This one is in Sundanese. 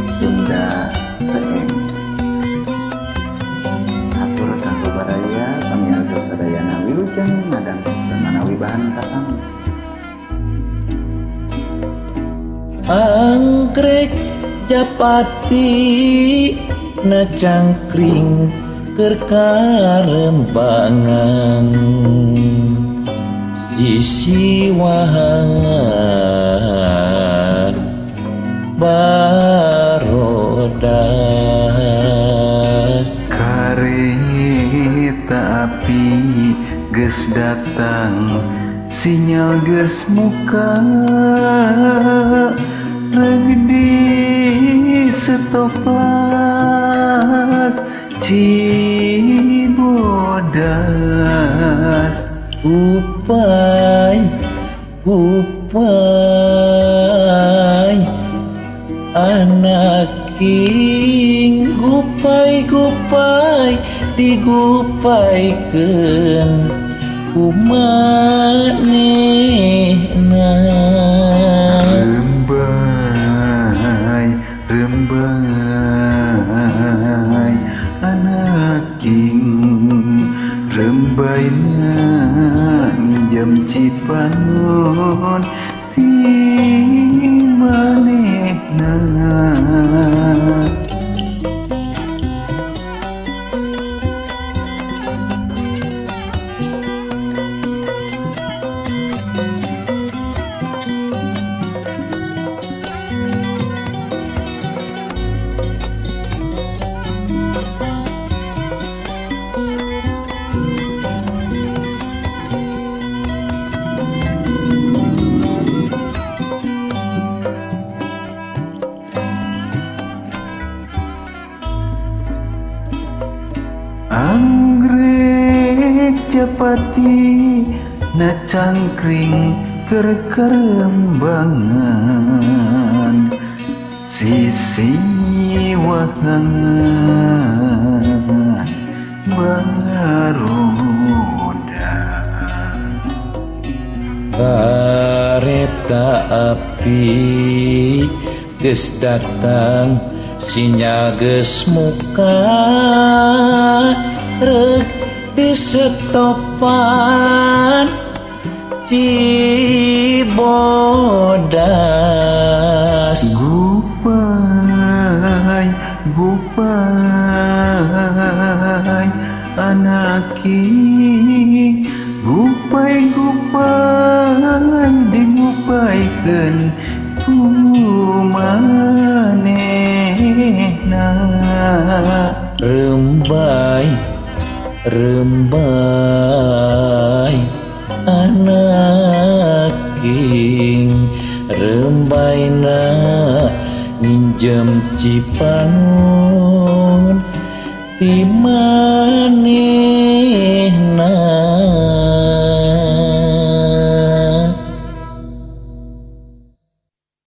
Sunda Seeng. Hatur kanggo baraya pamiarsa sadayana wilujeng ngadangukeun manawi bahan kasami. Anggrek japati na cangkring keur karembangan sisi wahangan barodas. Kareta api geus datang, sinyal geus muka, reg di stoplas Cibodas. Kupai kupai anak king, gupai gupai digupaikeun ku manehna. Rembai rembai anak king, rembaina minjem cipanon ti manehna. Anggrek japati na cangkring keur karembangan sisi wahangan baroda. Kareta api geus datang, sinyal geus muka, reg di setopan Cibodas. Gupai gupai anak king, gupai gupai digupaikeun ku manehna. Rembai rembai anak king, rembaina minjem cipanon ti manehna.